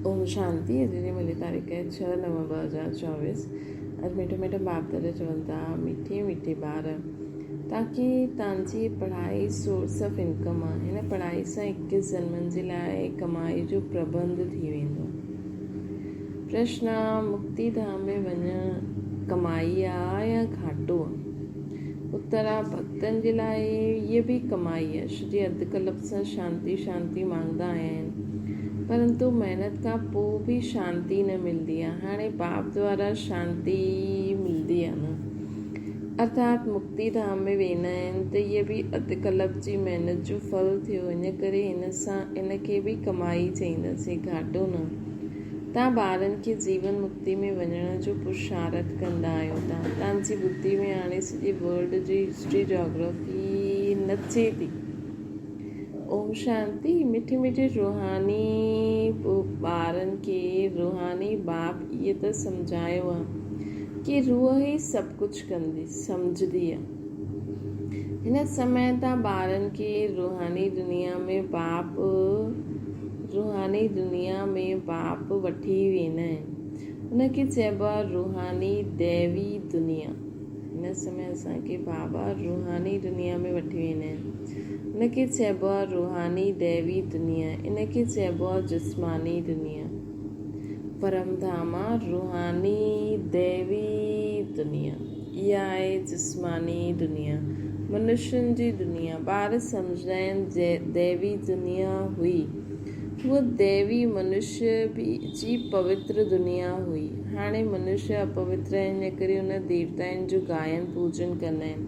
اوم شانتي اڄ جي ملي تاريخ 6 نو 2024 اڄ مٺو مٺو باپ دادا چون ٿا مٺي مٺي ٻار تاڪي تان جي پڙهائي سورس آف انڪم آ هن پڙهائي سان اڪيس جنمن جي لاء ڪمائي جو پربنڌ ٿي ويندو پرشن آ مڪتي ڌام ۾ وڃڻ ڪمائي آ يا گهاٽو آ اتر آ ڀڳتن جي لاء هيء به ڪمائي آ سڄي اڌ ڪلپ سان شانتي شانتي مانگدا آيا آهن پرنتو محنت کان پوء به شانتي نه ملدي آ هاڻي باپ دوارا شانتي ملدي آ نه ارٿات مڪتي ڌام ۾ ويندا آهن ته هيء به اڌ ڪلپ جي محنت جو ڦل ٿيو ان ڪري هن سان ان کي به ڪمائي چئينداسين گهاٽو نه. تان ٻارن کي جيون مڪتي ۾ وڃڻ جو پرشارٿ ڪندا آهيو تان تان جي ٻڌي ۾ هاڻي سڄي ورلڊ جي هسٽري جاگرافي نچي ٿي. اوم شانتي مٺي مٺي روحاني ٻارن کي روحاني باپ اهي ته سمجهايو آ ڪي روح ئي سڀ ڪجهه ڪندي سمجهدي آ. هن سمي تان ٻارن کي روحاني دنيا ۾ باپ روحاني دنيا ۾ باپ وٺي ويندا آهن. ان کي چئبو آهي روحاني ديوي دنيا. هن سمي اسان کي بابا روحاني دنيا ۾ وٺي ويندا آهن. ان کي چئبو آهي روحاني ديوي دنيا. ان کي چئبو آهي جسماني دنيا. پرم ڌام آ روحاني ديوي دنيا. اها آهي جسماني دنيا. منشين جي دنيا. ٻار سمجهندا آهن ديوي دنيا هئي. هوء ديوي منشي جي پوتر دنيا هئي. هاڻي منشي اپوتر آهن ان ڪري ان ديوتائن جو گائن پوجن ڪندا آهن.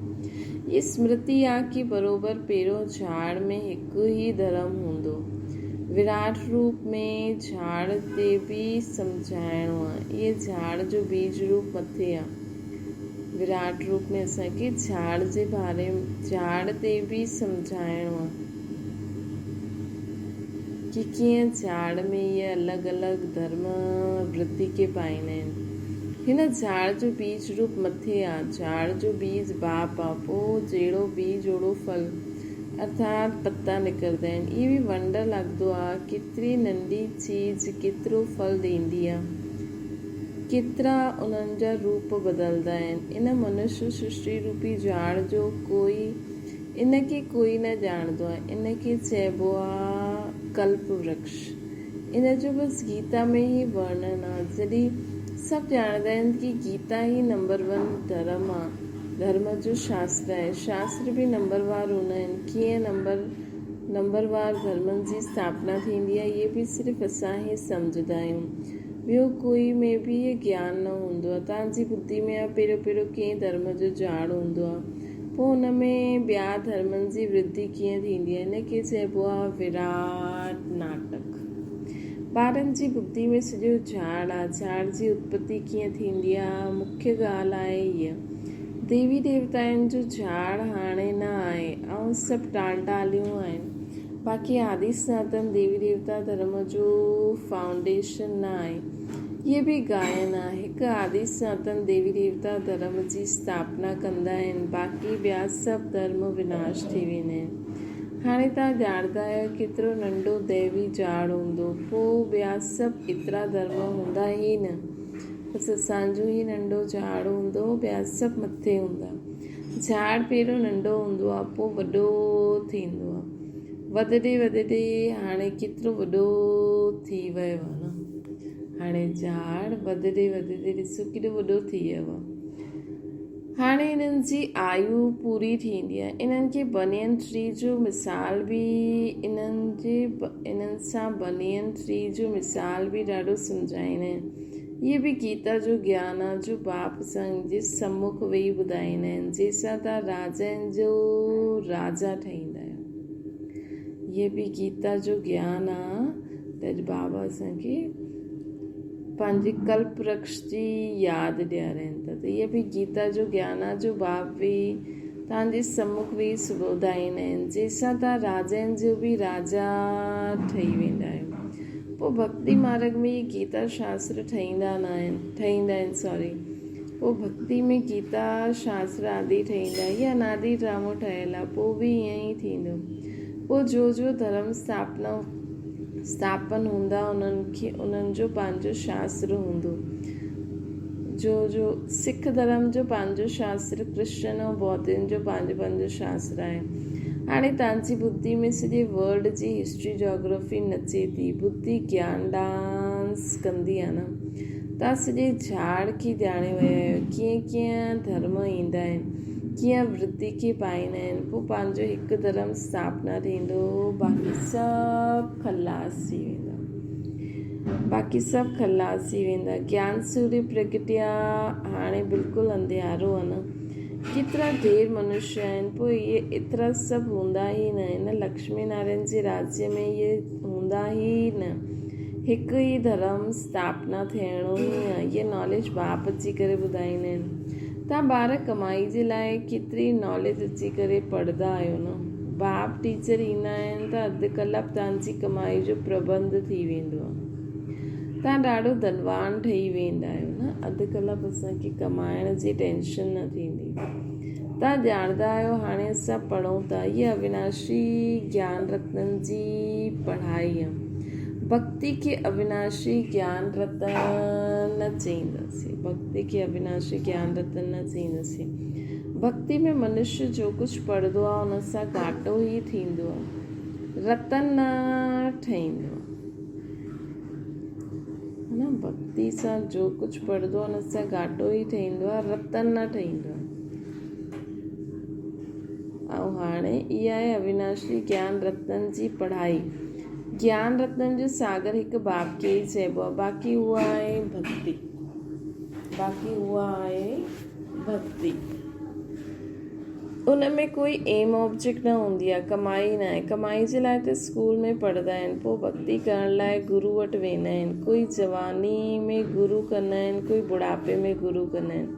هيء سمرتي آ ڪي بروبر پهريون جهاڙ ۾ هڪ ئي ڌرم هوندو. وراٽ روپ ۾ جهاڙ تي به سمجهائڻو آ. اهي جهاڙ جو بيج روپ مٿي آ. وراٽ روپ ۾ اسان کي جهاڙ جي باري جهاڙ تي به سمجهائڻو آ ڪي ڪيئن جهاڙ ۾ اهي الڳ الڳ ڌرم ورتي کي پائيندا آهن. هن جهاڙ جو بيج روپ مٿي آ. جهاڙ جو بيج باپ آ. پوء جهڙو بيج اوڙو ڦل ارٿات پتا نڪرندا آهن. اهي به ونڊر لڳندو آ ڪيتري ننڍي چيز ڪيترو ڦل ڏيندي آ. ڪيترا انهن جا روپ بدلدا آهن. ان منش سرشٽي روپي جهاڙ جو ڪوئي ان کي ڪوئي نه ڄاڻندو آهي. ان کي چئبو آ ڪلپ ورڪش. ان جو بس گيتا ۾ ئي ورڻن آ. جڏهن سڀ ڄاڻندا آهن ڪي گيتا ئي نمبر ون ڌرم آ. ڌرم جو شاستر آهي. شاستر به نمبر وار هوندا آهن. ڪيئن نمبر نمبروار ڌرمن جي اسٿاپنا ٿيندي آهي، اهي به صرف اسان ئي سمجهندا آهيون. ٻيو ڪوئي ۾ به اهي گيان نه هوندو آهي. توهان جي ٻڌي ۾ آهي پهريون پهريون ڪنهن ڌرم جو جاڙ هوندو آهي، پوء ان ۾ ٻيا ڌرمن جي ورڌي ڪيئن ٿيندي آهي، ان کي چئبو آهي وراٽ ناٽڪ. ٻارن جي ٻڌي ۾ سڄو جاڙ آهي، جاڙ جي اتپتي ڪيئن ٿيندي آهي، مکيه ڳالهه آهي هيء. ديوي ديوتائن جو جهاڙ هاڻي نه آهي ۽ سڀ ٽالٽاليون آهن. باقي آدي سناتن ديوي ديوتا ڌرم جو فائونڊيشن نه آهي. اهي به گائن آهي. هڪ آدي سناتن ديوي ديوتا ڌرم جي اسٿاپنا ڪندا آهن باقي ٻيا سڀ ڌرم وناش ٿي ويندا آهن. هاڻي توهان ڄاڻندا آهيو ڪيترو ننڍو ديوي جهاڙ هوندو پوء ٻيا سڀ ايترا ڌرم هوندا ئي نه. بس اسان جو هي ننڍو جهاڙ هوندو هو، ٻيا سڀ مٿي هوندا. جهاڙ پهريون ننڍو هوندو آهي، پوء وڏو ٿيندو آهي. وڌندي وڌندي هاڻي ڪيترو وڏو ٿي ويو آهي نه. هاڻي جهاڙ وڌندي وڌندي ڏسو ڪيڏو وڏو ٿي ويو آهي. هاڻي انهن جي آيو پوري ٿيندي آهي. انهن کي بنين ٽري جو مثال به انهن جي انهن سان بنين ٽري جو مثال به ڏاڍو سمجهائيندا آهن. هيء به گيتا جو گيان آهي جو باپ سنگ جي سمک ويهي ٻڌائيندا آهن جنهن سان توهان راجائن جو راجا ٺهيندا آهيو. هيء به گيتا جو گيان آهي ته اڄ بابا اسان کي پنهنجي ڪلپ ورڪش جي ياد ڏيارين ٿا ته اهي به گيتا جو گيان آ جو باپ به توهان جي سمک ويهي ٻڌائيندا آهن جنهن سان توهان راجائن جو به راجا ٺهي ويندا آهيو پوء ڀڳتي مارگ ۾ اهي گيتا شاستر ٺهيندا نه آهن ٺهيندا آهن سوري پوء ڀڳتي ۾ گيتا شاستر آدي ٺهيندا هي انادي ڊرامو ٺهيل آ پوء به ائين ئي ٿيندو پوء جو جو ڌرم اسٿاپنا اسٿاپن هوندا انهن کي انهن جو پنهنجو شاستر هوندو. جو جو سک ڌرم جو پنهنجو شاستر، ڪرسچن ۽ بوڌين جو پنهنجو پنهنجو شاستر آهي. هاڻي توهان جي ٻڌي ۾ سڄي ورلڊ جي هسٽري جاگرافي نچي ٿي. ٻڌي گيان ڊانس ڪندي آهي نه. توهان سڄي جھاڙ کي ڄاڻي ويا آهيو. ڪيئن ڪيئن ڌرم ايندا آهن. ڪيئن ورڌي کي پائيندا آهن. پوء پنهنجو هڪ ڌرم اسٿاپنا ٿيندو باقي سڀ خلاص ٿي ويندا. باقي سڀ خلاص ٿي ويندا. گيان سوري پرگٽيا هاڻي بلڪل انڌيارو آهي نه. ڪيترا ڍير منشيه آهن پوء اهي ايترا سڀ هوندا ئي نه. هن لڪشمي نارائڻ جي راجيه ۾ اهي هوندا ئي نه. هڪ ئي ڌرم اسٿاپنا ٿيڻو ئي آهي. اهي ناليج باپ اچي ڪري ٻڌائيندا آهن. توهان ٻار ڪمائي جي لاء ڪيتري ناليج اچي ڪري پڙهندا آهيو نه. باپ ٽيچر ايندا آهن ته اڌ ڪلاڪ توهان جي ڪمائي جو پربنڌ ٿي ويندو آهي. توهان ڏاڍو ڌنوان ٺهي ويندا آهيو نه. اڌ ڪلاڪ اسان کي ڪمائڻ جي ٽينشن نه ٿيندي. توهان ڄاڻندا آهيو هاڻي اسان پڙهون ٿا. هيء اويناشي گيان رتن جي پڙهائي آهي. ڀڳتي کي اويناشي گيان رتن نه چئينداسين. ڀڳتي کي اويناشي گيان رتن نه چئينداسين. ڀڳتي ۾ منشيه جو ڪجهه پڙهندو آهي ان سان گهاٽو ئي ٿيندو آهي. رتن نه ٺهيندو آهي. نه ڀڳتي سان جو ڪجهه پڙهندو آهي ان سان گهاٽو ئي ٺهيندو آهي رتن نه ٺهيندو آهي. ۽ هاڻي اها آهي اويناشي گيان رتن جي پڙهائي. گيان رتن جو ساگر هڪ باپ کي ئي چئبو آهي باقي اها آهي ڀڳتي. باقي اها آهي ڀڳتي. ان ۾ ڪوئي ايم آبجيڪٽ نه هوندي آهي، ڪمائي نه آهي. ڪمائي جي لاء ته اسڪول ۾ پڙهندا آهن، پوء ڀڳتي ڪرڻ لاء گرو وٽ ويندا آهن. ڪوئي جواني ۾ گرو ڪندا آهن، ڪوئي ٻڍاپي ۾ گرو ڪندا آهن.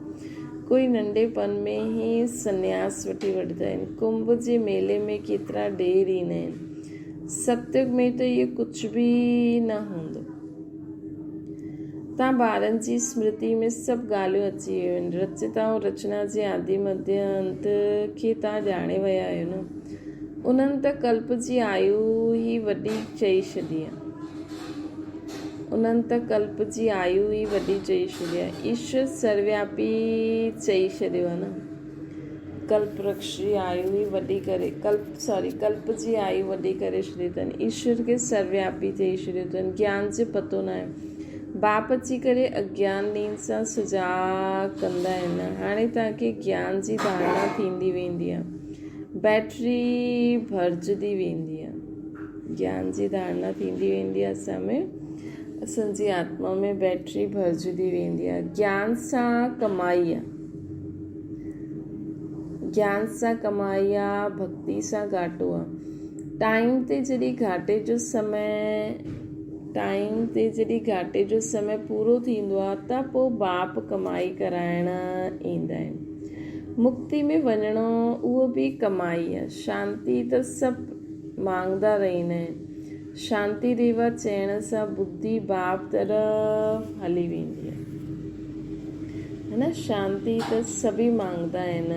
ڪوئي ننڍپڻ ۾ ئي سنياس وٺي وٺندا آهن. ڪنڀ جي ميلي ۾ ڪيترا ڍير ايندا آهن. ستيگ ۾ ته اهو ڪجهه به نه هوندو. تان ٻارن جي سمرتي ۾ سڀ ڳالهيون اچي ويون آهن. رچيتا ۽ رچنا جي آدي مڌيه انت کي تان ڄاڻي ويا آهيو نه. انهن ته ڪلپ جي آيو ئي وڏي چئي ڇڏي آهي. انهن ته ڪلپ جي آيو ئي وڏي چئي ڇڏي آهي. ايشور سروياپي چئي ڇڏيو آهي نه. ڪلپ ورڪش جي آيو ئي وڏي ڪري ڪلپ سوري ڪلپ جي آيو وڏي ڪري ڇڏي اٿن. ايشور کي سروياپي چئي ڇڏيو اٿن. گيان جو پتو ناهي. باپ اچي ڪري اگيان نيند سان سجاڳ ڪندا آهن. هاڻي توهان کي گيان جي ڌارڻا ٿيندي ويندي آهي. بيٽري ڀرجندي ويندي آهي. گيان جي ڌارڻا ٿيندي ويندي آهي اسان ۾. اسان جي آتما ۾ بيٽري ڀرجندي ويندي آهي. گيان سان ڪمائي آهي. گيان سان ڪمائي آ، ڀڳتي سان گهاٽو آ. ٽائيم تي جڏهن گهاٽي جو سمي ٽائيم تي جڏهن گهاٽي جو سمي پورو ٿيندو آ ته پوء باپ ڪمائي ڪرائڻ ايندا آهن. مڪتي ۾ وڃڻو اهو به ڪمائي آ. شانتي ته سڀ مانگدا رهندا آهن. شانتي ديوا چئڻ سان ٻڌي باپ طرف هلي ويندي آهي. ها نه شانتي ته سڀئي مانگدا آهن.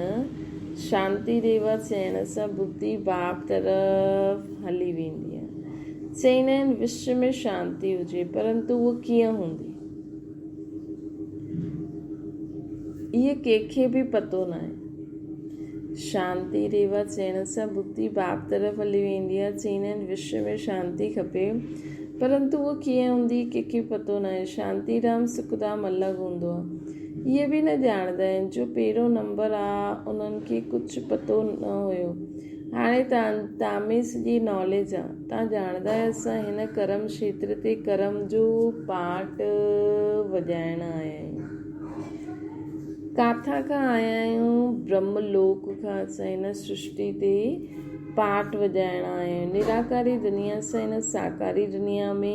شانتي ديوا چئڻ سان ٻڌي باپ طرف هلي ويندي آهي. چئيندا آهن وشو ۾ شانتي هجي پرنتو اهو ڪيئن هوندي؟ اهي ڪنهن کي به پتو ناهي. شانتي ريوا چئڻ سان ٻڌي باپ طرف هلي ويندي آهي. چئيندا آهن وشو ۾ شانتي کپي پرنتو اهو ڪيئن هوندي ڪنهن کي پتو ناهي. شانتي ڌام سک ڌام الڳ هوندو آهي. اهي به نه ڄاڻندا آهن جو پهريون نمبر آ انهن کي ڪجهه پتو نه هيو. هاڻي تان ۾ سڄي ناليج آ. تان ڄاڻندا آهيو اسان هن ڪرم کيتر تي ڪرم جو پاٽ وڄائڻ آيا آهيون. ڪاٿان کان آيا آهيون؟ برهم لوڪ کان اسان هن سرشٽي تي پاٽ وڄائڻ آيا آهيون. نراڪاري دنيا سان هن ساڪاري دنيا ۾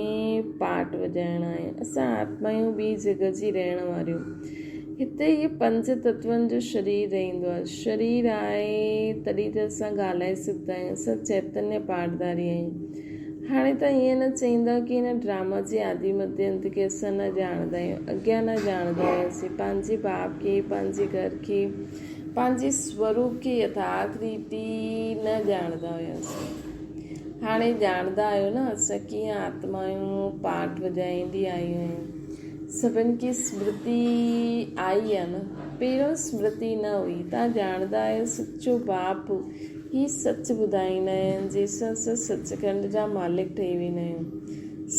پاٽ وڄائڻ آيا آهيون. اسان آتمايون ٻي جڳهه جي رهڻ واريون. هتي هي پنج تتون جو شرير رهندو آهي. شرير آهي تڏهن ته اسان ڳالهائي سگهندا آهيون. اسان چيتنيه پاٺڌاري آهيون. هاڻي توهان ائين نه چئيندا ڪي هن ڊراما جي آدي مڌيه انت کي اسان نه ڄاڻندا آهيون. اڳيان نه ڄاڻندا هياسين. پنهنجي باپ کي، پنهنجي گهر کي، پنهنجي سوروپ کي يٿارٿ ريتي نه ڄاڻندا هياسين. هاڻي ڄاڻندا آهيو نه اسان ڪيئن آتمائون پاٺ وڄائيندي آيون آهيون. سڀن کي سمرتي آئي آهي نه. پهريون سمرتي نه هئي. توهان ڄاڻندا آهيو سچو باپ هي سچ ٻڌائيندا آهن جنهن سان اسان سچکنڊ جا مالڪ ٺهي ويندا آهيون.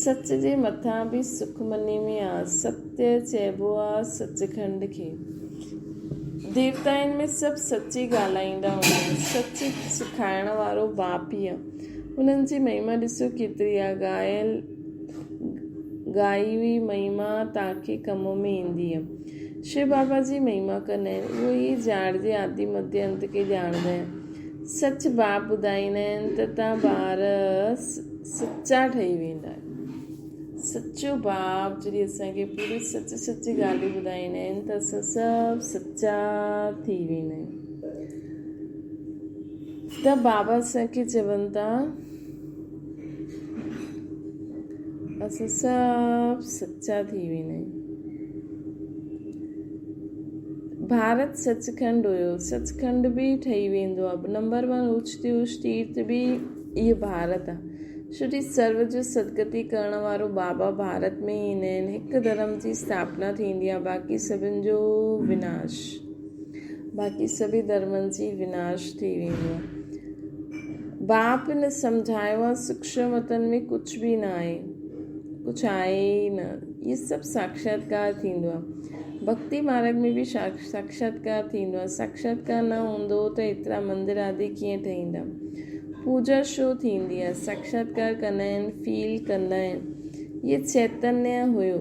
سچ جي مٿان به سکمني ۾ آ. ستيه چئبو آ سچکنڊ کي. ديوتائن ۾ سڀ سچ ئي ڳالهائيندا هوندا آهن. سچ سکائڻ وارو باپ ئي آ. انهن جي مهما ڏسو ڪيتري آ. ڳايل ڳائي هئي مهما توهان کي ڪم ۾ ايندي آ. شو بابا جي مهما ڪندا آهن. اهو ئي جاڙ جي آدي مڌي انت کي ڄاڻندا آهن. سچ باپ ٻڌائيندا آهن ته توهان ٻار سچا ٺهي ويندا آهيو. سچو باپ جڏهن اسان کي پوري سچ سچ ڳالهيون ٻڌائيندا آهن ته اسان سڀ سچا ٿي ويندا آهيون. ته بابا اسان کي چون ٿا اسان سڀ سچا ٿي ويندا آهيون. ڀارت سچکنڊ هيو، سچکنڊ به ٺهي ويندو آهي. نمبر ون اوچ تي اوچ تيرٿ به اهو ڀارت آهي. ڇو جي سرو جو سدگتي ڪرڻ وارو بابا ڀارت ۾ ئي ايندا آهن. هڪ ڌرم جي اسٿاپنا ٿيندي آهي، باقي سڀن جو وناش. باقي سڀئي ڌرمن جي وناش ٿي ويندو آهي. باپ نه سمجهايو آهي سوڪشم وطن ۾ ڪجهه به نه آهي. ڪجهه آهي ئي نه. اهي سڀ ساکشاتڪار ٿيندو آهي. ڀڳتي مارڳ ۾ به ساکشاتڪار ٿيندو آهي. ساکشاتڪار نه هوندو ته ايترا مندر آدي ڪيئن ٺهيندا. پوڄا شو ٿيندي آهي. ساکشاتڪار ڪندا آهن، فيل ڪندا آهن. اهي چيتنيه هيو.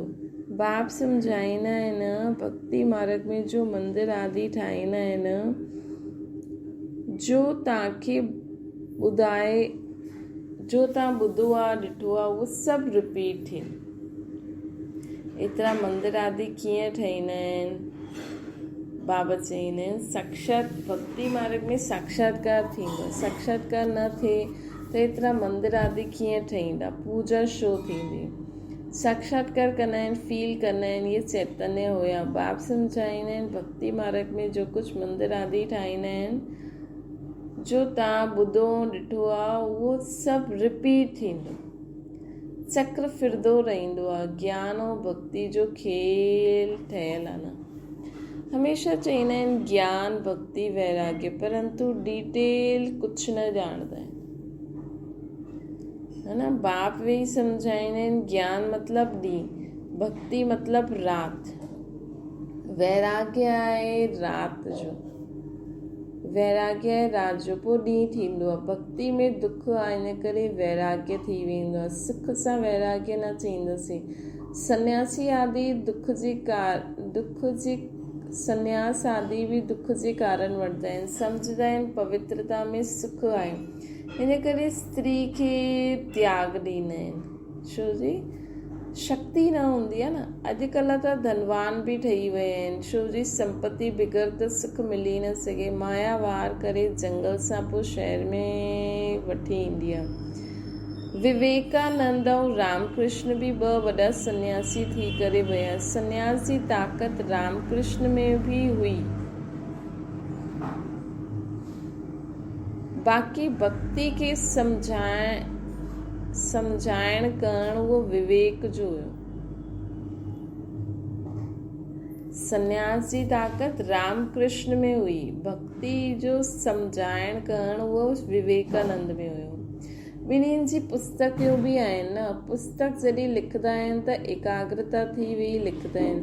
باپ سمجهائيندا آهن، ڀڳتي مارڳ ۾ جو مندر آدي ٺاهيندا آهن، جو توهان کي ٻڌائي، جو توهان ٻڌو آهي، ڏٺو آهي، اهو سڀ رپيٽ ٿيندو. ايترا مندر آدي ڪيئن ٺهيندا آهن؟ بابا چئيندا آهن، ساکشات ڀڳتي مارڳ ۾ ساکشاتڪار ٿيندو آهي. ساکشاتڪار نه ٿئي ته ايترا مندر آدي ڪيئن ٺهيندا؟ پوڄا شو ٿيندي؟ ساکشاتڪار ڪندا آهن، فيل ڪندا آهن، اهي چيتنيه هيا. باپ سمجهائيندا آهن، ڀڳتي مارڳ ۾ جو ڪجهه مندر آدي ٺاهيندا آهن، جو توهان ٻڌو ۽ ڏٺو آهي، اهو سڀ رپيٽ ٿيندو. چڪر ڦرندو رهندو آهي. گيان ۽ ڀڳتي جو کيل ٺهيل آهي نه. هميشه چئيندا آهن گيان، ڀڳتي، ويراڳيه پرنتو ڊيٽيل ڪجهه نه ڄاڻندا آهن. ها نه باپ ويهي سمجهائيندا آهن گيان مطلب ڏينهن، ڀڳتي مطلب رات، ويراڳيه آهي رات جو. ويراڳيه آهي رات جو پوء ڏينهن ٿيندو آهي. ڀڳتي ۾ دک آهي ان ڪري ويراڳيه ٿي ويندو آهي. سک سان ويراڳيه نه چئينداسين. سنياسي آدي دک جي دک جي سنياس آدي به دک جي ڪارڻ وٺندا آهن. سمجهندا آهن پوترتا ۾ سک آهي. ان ڪري استري کي تياڳ ڏيندا آهن. ڇو جي شڪتي نه هوندي آهي نه. اڄڪلهه ته ڌنوان به ٺهي ويا آهن. ڇو جي سمپتي بغير ته سک ملي نه سگهي. مايا وار ڪري جنگل سان پوء شهر ۾ وٺي ايندي آهي. وويڪا نند ۽ رام ڪرشن به ٻه وڏا سنياسي ٿي ڪري ويا. سنياس جي طاقت رام ڪرشن ۾ به هئي. باقي ڀڳتي کي سمجهائڻ ڪرڻ اهو وويڪ جو هيو. سنياس جي طاقت رام ڪرشن ۾ هئي. ڀڳتي جو سمجهائڻ ڪرڻ اهو وويڪانند ۾ هيو. ٻنهين جي پستڪيون به آهن نه. پستڪ جڏهن لکندا آهن ته ايڪاگرتا ٿي ويهي لکندا آهن.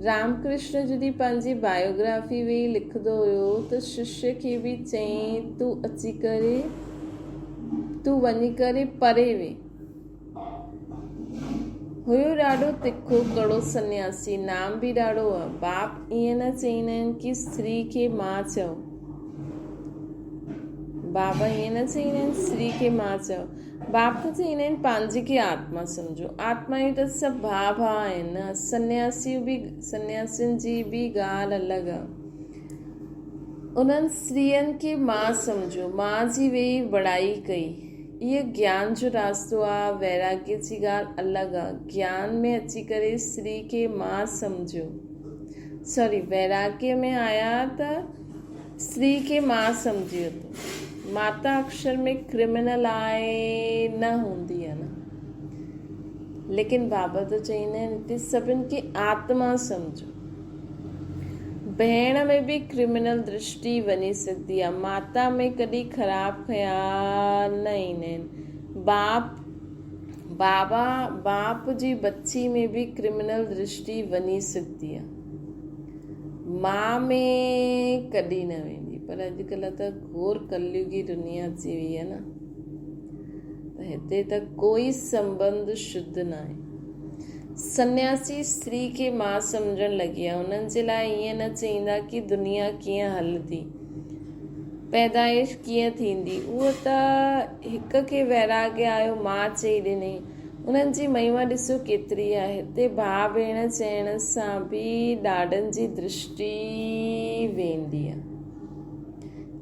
رام ڪرشن جڏهن پنهنجي بايوگرافي ويهي لکندو هيو ته ششيه کي به چيائين تون اچي ڪري تون وڃي ڪري پري ويهه. هيو ڏاڍو تکو ڪڙو سنياسي، نام به ڏاڍو هو. باپ ائين نه چئيندا آهن ڪي استري کي مان چئو. بابا ائين نه چئيندا آهن استري کي مان چئو. باپ ته چئيندا آهن پنهنجي کي آتما سمجهو. آتمائون ته سڀ ڀاء ڀاء آهن نه. سنياسيون به سنياسين جي به ڳالهه الڳ آهي. انهن استرين کي مان سمجهو. مان جي ويهي بڙائي ڪئي. اهو گيان جو راستو آهي، ويراڳيه جي ڳالهه الڳ آهي. گيان ۾ اچي ڪري استري کي مان سمجهو. سوري ويراڳيه ۾ آيا ته استري کي مان سمجهي ورتو. ماتا اڪشر ۾ ڪرمنل آء نه هوندي آهي نه. ليڪن بابا ته چئيندا آهن هتي سڀن کي آتما سمجهو. ڀيڻ ۾ به ڪرمنل درشٽي وڃي سگهندي آهي. ماتا ۾ ڪڏهن خراب خيال نه ايندا آهن. باپ بابا باپ جي ٻچي ۾ به ڪرمنل درشٽي وڃي سگهندي آهي. ماء ۾ ڪڏهن نه ويندي. پر اڄڪلهه ته گهور ڪليوگي دنيا اچي وئي آهي نه ته هتي ته ڪوئي سنٻنڌ شڌ ناهي. سنياسي استري کي ماء سمجهڻ لڳي آهي. انهن جي لاء ائين نه چئيندا ڪي دنيا ڪيئن هلندي، پيدائش ڪيئن ٿيندي. اهو ته هڪ کي ويراڳي آيو ماء چئي ڏني. انهن جي مهما ڏسو ڪيتري آهي. هتي ڀاء ڀيڻ چئڻ سان به ڏاڏن جي درشٽي ويندي آهي.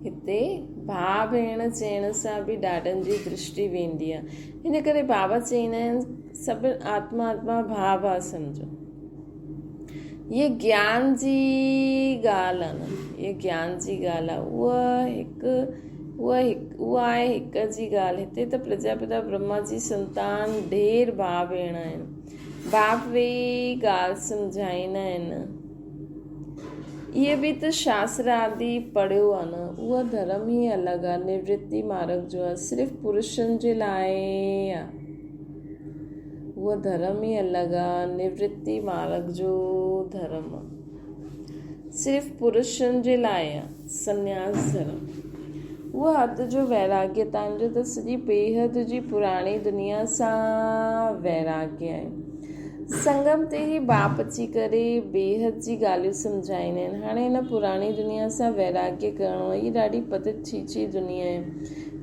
هتي ڀاء ڀيڻ چئڻ سان به ڏاڏن جي درشٽي ويندي آهي. ان ڪري بابا چئيندا آهن سڀ آتما آتما ڀاء ڀاء سمجهو. هيء گيان جي ڳالهه آهي نه، هيء گيان جي ڳالهه آهي. اها هڪ اها هڪ اها آهي هڪ جي ڳالهه. هتي ته پرجاپتا برهما جي سنتان ڍير ڀاء ڀيڻ آهن. باپ ويهي ڳالهه سمجهائيندا آهن. اهي به ته شاستر آدي پڙهيو آهي نه. اهو ڌرم ئي الڳ آهي، نورتي مارگ جو آهي، صرف پرشن جي لاء آهي. اهو ڌرم ئي الڳ آ، نورتي مارگ جو ڌرم آ. صرف پرشن جي لاء آ، سنياس ڌرم. اهو حد جو ويراڳي تان جو ته سڄي بيحد جي پراڻي دنيا سان ويراڳي آهي. سنگم تي هي باپ اچي ڪري بيحد جي ڳالهيون سمجهائيندا آهن. هاڻي هن پراڻي دنيا سان ويراڳي ڪرڻو آهي. هي ڏاڍي پتت ڇيڇي دنيا آهي.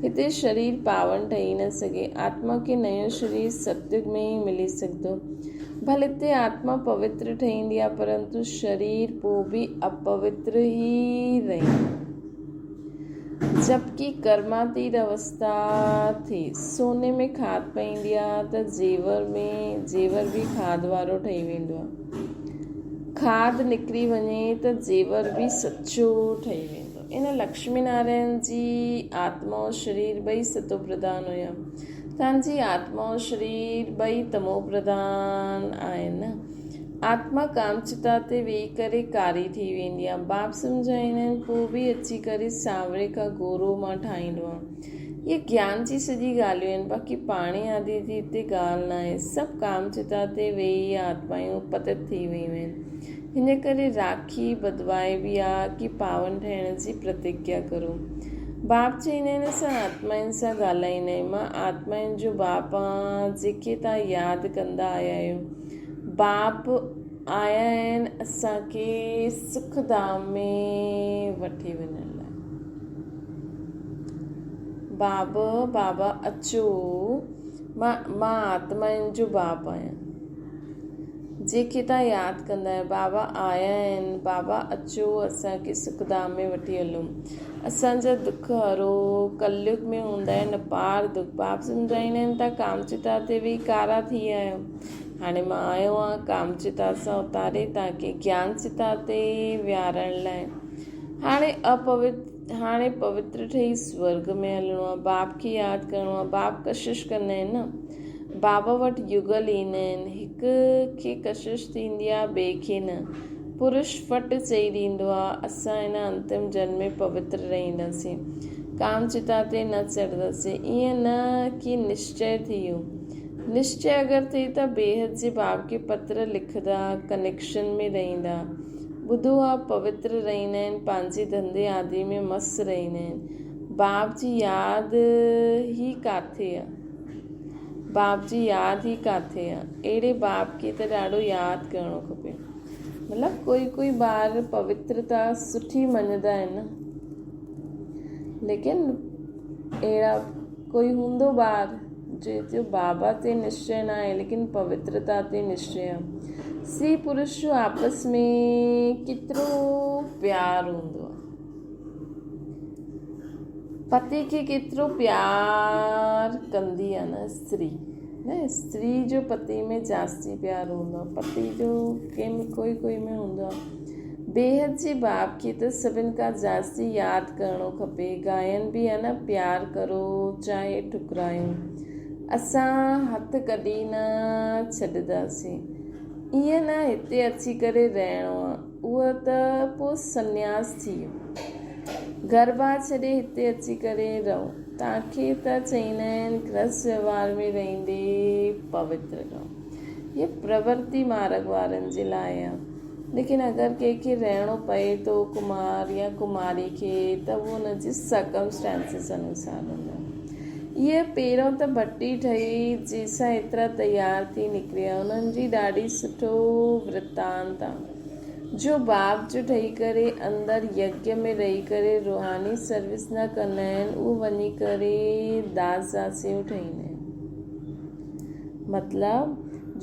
هتي شرير پاون ٺهي نه سگهي. آتما کي نيون شرير ستيگ ۾ ئي ملي سگهندو. ڀل هتي آتما پوتر ٺهيندي آهي پرنتو شرير پوء به اپوتر ئي رهندو. جبڪه ڪرماتيت اوستا ٿي سوني ۾ کاڌ پئيندي آهي ته زيور ۾ زيور به کاڌ وارو ٺهي ويندو آهي. کاڌ نڪري وڃي ته زيور به سچو ٺهي ويندو. ان لڪشمي نارائڻ جي آتما ۽ شرير ٻئي ستو پرڌان هيا. تان جي آتما ۽ شرير ٻئي تمو پرڌان آهن. آتما ڪامچتا تي ويهي ڪري ڪاري ٿي ويندي آهي. باپ سمجهائيندا آهن پوء به اچي ڪري سانوري کان گورو مان ٺاهيندو آهيان. اهي گيان جي سڄي ڳالهيون آهن باقي پاڻي آدي جي هتي ڳالهه ناهي. سڀ ڪامچتا تي ويهي آتمائون پتت ٿي ويون آهن. هن ڪري راکي ٻڌوائبي آ ڪي پاون ٺهڻ جي پرتگيا ڪرو. باپ چئيندا آهن اسان آتمائن سان ڳالهائيندا آهيون. مان آتمائن جو باپ آهيان جيڪي توهان ياد ڪندا آيا آهيو. باپ آيا آهن اسان کي سک ڌام ۾ وٺي وڃڻ لاء. باب بابا اچو مان آتمائن جو باپ آهيان. جيڪي توهان ياد ڪندا آهيو. بابا آيا آهن، بابا اچو اسان کي سک ڌام ۾ وٺي هلو. اسان جا دک هرو، ڪليگ ۾ هوندا آهن اپار دک. باپ سمجهائيندا آهن توهان ڪام چتا تي ويهي ڪارا ٿي ويا آهيو. هاڻي مان آيو آهيان ڪام چتا سان اتاري توهان کي گيان چتا تي ويهارڻ لاء. هاڻي اپوتر هاڻي پوتر ٺهي سورڳ ۾ هلڻو آهي. باپ کي ياد ڪرڻو آهي. باپ ڪشش ڪندا آهن نه. بابا وٽ يگل ايندا آهن. هڪ کي ڪشش ٿيندي آهي ٻئي کي نه. پرش ڦٽ چئي ڏيندو آهي اسان هن انتم جنم ۾ پوتر رهنداسين. ڪام چتا تي نه چڙهنداسين. ائين نه ڪي نشچي ٿي ويو. نشچي اگر ٿئي ته بيحد جي باب کي پتر لکندا، ڪنيڪشن ۾ رهندا. ٻڌو آ پوتر رهندا آهن، پنهنجي ڌنڌي آدي ۾ مست رهندا آهن. باب جي ياد ئي ڪاٿي آ. باپ جي ياد ئي ڪاٿي آ. اهڙي باپ کي ته ڏاڍو ياد ڪرڻو کپي. مطلب ڪوئي ڪوئي ٻار پوترتا سٺي مڃدا آهن نه ليڪن اهڙا ڪوئي هوندو ٻار جنهن جو بابا تي نشچي نه آهي ليڪن پوترتا تي نشچي آهي. استري پرش جو آپس ۾ ڪيترو پيار هوندو آهي. پتي کي ڪيترو پيار ڪندي آ نه استري نه استري جو پتي ۾ جاستي پيار هوندو آ پتي جو ڪنهن ۾ ڪوئي ڪوئي ۾ هوندو آ. بيحد جي باب کي ته سڀن کان جاستي ياد ڪرڻو کپي. ڳائن به ها نه پيار ڪرو چاهي ٺڪرايون. اسان هٿ ڪڏهن نه ڇڏنداسين. ائين نه هتي اچي ڪري رهڻو آ. اهو ته پوء سنياس ٿي ويو. گهر بار ڇڏي هتي اچي ڪري رهو. توهان کي ته چئيندا آهن گرهست وهنوار ۾ رهندي پوتر رهو. هي پرورتي مارڳ وارن جي لاء آ. ليڪن اگر ڪنهن کي رهڻو پئي ٿو ڪمار يا ڪماري کي ته اهو ان جي سرڪمسٽانسز انوسار هوندو. اهي پهريون ته ڀٽي ٺهي جنهن سان ايترا تيار ٿي نڪري آيا انهن جي ڏاڍي سٺو ورتانت آ. جو باپ جو ٺهي ڪري اندر يگيا ۾ رهي ڪري روحاني سروس نه ڪندا آهن اهو وڃي ڪري داس داسيون ٺهيندا آهن. مطلب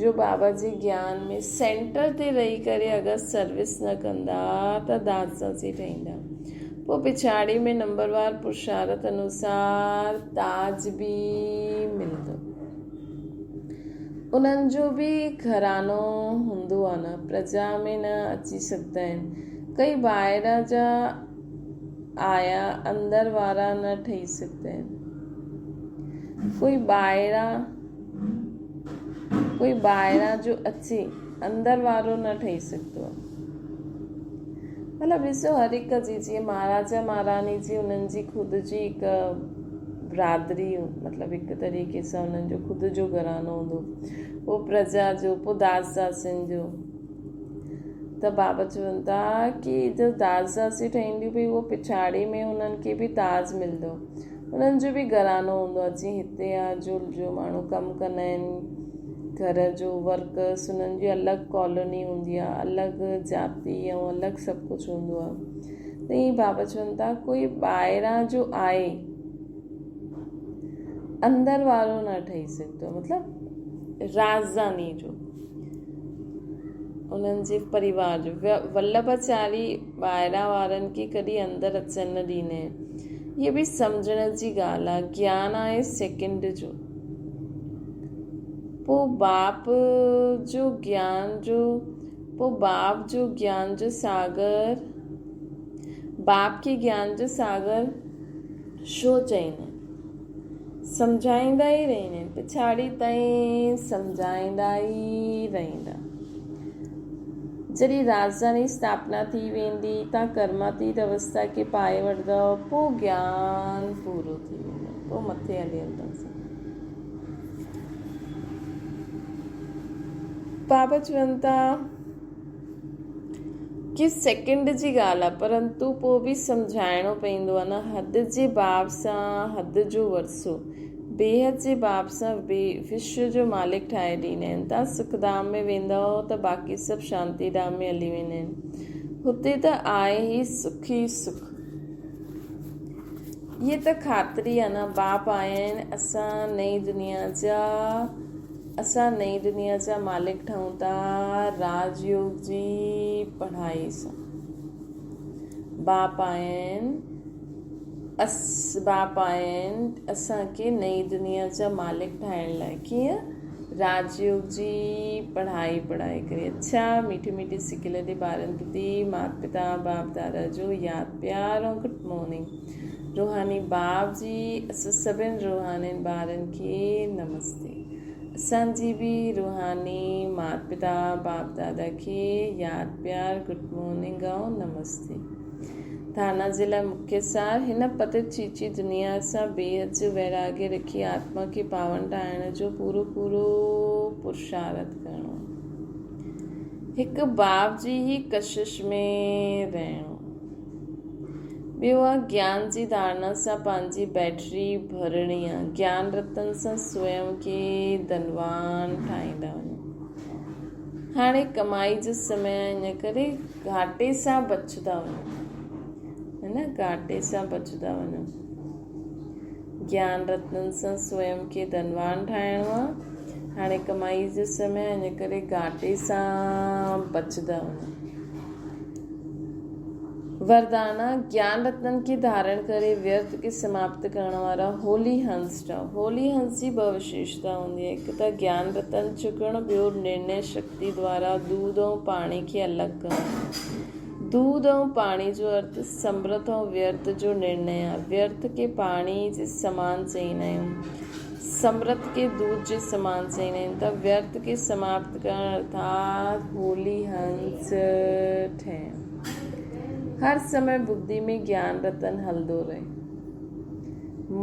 جو بابا جي گيان ۾ سينٽر تي رهي ڪري اگر سروس نه ڪندا ته داس داسي ٺهيندا. پوء پڇاڙي ۾ نمبروار پرشارت انوسار تاج به ملندو. انهن جو به گهراڻو هوندو آ نه، پرجا ۾ نه اچي سگهندا آهن. ڪئي ٻاهران جا آيا اندر وارا نه ٺهي سگهندا آهن. ڪوئي ٻاهران ڪوئي ٻاهران جو اچي اندر وارو نه ٺهي سگهندو آهي. مطلب ڏسو هر هڪ جي جيئن مهاراجا مهاراڻي جي انهن جي خود جي هڪ برادري مطلب هڪ طريقي سان انهن جو خود جو گهراڻو هوندو پوء پرجا جو پوء داس داسين جو ته بابا چون ٿا ڪي جو داس داسي ٺهنديون پئي اهو پڇاڙي ۾ انهن کي به تاج ملندو انهن جو به گهراڻو هوندو آهي جيئن هتي آهي جو جو ماڻهو ڪم ڪندا آهن گهر جو ورڪرس انهن جي الڳ ڪالوني هوندي آهي الڳ جاتي ۽ الڳ سڀ ڪجهه هوندو آهي ته ائين بابا چون ٿا ڪوئي ٻاهران جو آهي اندر وارو نه ٺهي سگهندو مطلب راجڌاني جو انهن جي پريوار جو ولڀاچاري ٻاهران وارن کي ڪڏهن اندر اچڻ نه ڏيندا آهن. هيء به سمجهڻ جي ڳالهه آهي. گيان آهي سيڪنڊ جو. پوء باپ جو گيان جو پوء باپ جو گيان جو ساگر باپ کي گيان جو ساگر ڇو چئيندا آهن؟ سمجهائيندا ئي رهندا آهن، پڇاڙي تائين سمجهائيندا ئي رهندا. جڏهن راجڌاني اسٿاپنا ٿي ويندي، تان ڪرماتيت اوستا کي پائي وٺندؤ، پوء گيان پورو ٿي ويندو، پوء مٿي هلي هلنداسين. بابا چون ٿا. ڪي سيڪنڊ جي ڳالهه آ پرنتو پوء به سمجهائڻو پئيندو آ نه حد جي باب سان حد جو ورثو بيحد جي باب سان وشو جو مالڪ ٺاهي ڏيندا آهن تان سک ڌام ۾ ويندؤ ته باقي سڀ شانتي ڌام ۾ هلي ويندا آهن هتي ته آهي ئي سک ئي سک. هيء ته خاطري آ نه باپ آيا آهن اسان نئين دنيا جا اسان نئين دنيا جا مالڪ ٺهون ٿا راج يوگ جي پڙهائي سان. باپ آهن اس باپ آهن اسان کي نئين دنيا جا مالڪ ٺاهڻ لاء ڪيئن راج يوگ جي پڙهائي پڙهائي ڪري اڇا ميٺي ميٺي سڪيل ڏي ٻارن پرتي مات پتا باپ دادا جو ياد پيار ۽ گڊ مارننگ. روحاني باب جي اسان سڀن روحانين ٻارن کي نمستي. اسان جي به روحاني مات پتا باپ دادا کي ياد پيار گڊ مارننگ ۽ نمستي. ڌانا جي لاء مکيه سار، هن پتت چيچي دنيا سان بيحد جو ويراڳي رکي آتما کي پاون ٺاهڻ جو پورو پورو پرشارٿ ڪرڻو. هڪ باب جي ئي ڪشش ۾ رهڻو. ٻيو آ گيان جي ڌارڻا سان پنهنجي بيٽري ڀرڻي آ. گيان رتن سان سويم کي ڌنوان ٺاهيندا وڃو. هاڻي ڪمائي جو سمي آ ان ڪري گهاٽي سان بچندا وڃو. هي نه گهاٽي سان بچندا وڃو. گيان رتن سان سويم کي ڌنوان ٺاهڻو آ. هاڻي ڪمائي جو سمي آ ان ڪري گهاٽي سان بچندا وڃو. وردانا، گيان رتنن کي ڌارڻ ڪري ويرٿ کي سماپت ڪرڻ وارا هولي هنس ٺهو. هولي هنس جي ٻه وشيشتا هوندي آهي، هڪ ته گيان رتن چڪڻ، ٻيو نرڻي شڪتي دوارا دود ۽ پاڻي کي الڳ ڪرڻ. دوڌ ۽ پاڻي جو ارٿ سمرٿ ۽ ويرٿ جو نرڻي آهي. ويرٿ کي پاڻي جي سمان چئيندا آهيون. سمرٿ کي دوڌ جي سمان چئيندا آهيون ته ويرٿ کي سماپت ڪرڻ ارٿات هولي هنس ٺهڻ. هر سمي ٻڌي ۾ گيان رتن هلندو رهي.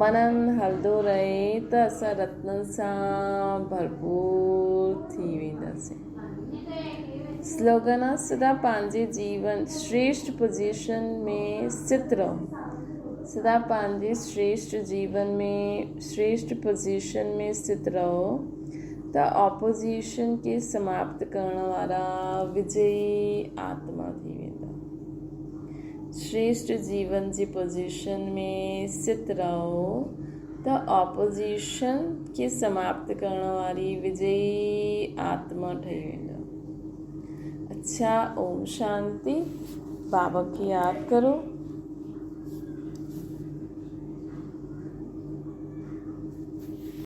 منن هلندو رهي ته اسان رتنن سان ڀرپور ٿي وينداسين. سلوگن آ سدا پنهنجي جيون شريشٽ پوزيشن ۾ اسٿت رهو. سدا پنهنجي شريشٽ جيون ۾ شريشٽ پوزيشن ۾ اسٿت رهو ته اپوزيشن کي سماپت ڪرڻ وارا وجئي آتما ٿي ويندا. شريشٽ جيون جي پوزيشن ۾ اسٿت رهو ته اپوزيشن کي سماپت ڪرڻ واري وجئي آتما ٺهي ويندؤ. اڇا اوم شانتي. بابا کي ياد ڪرو.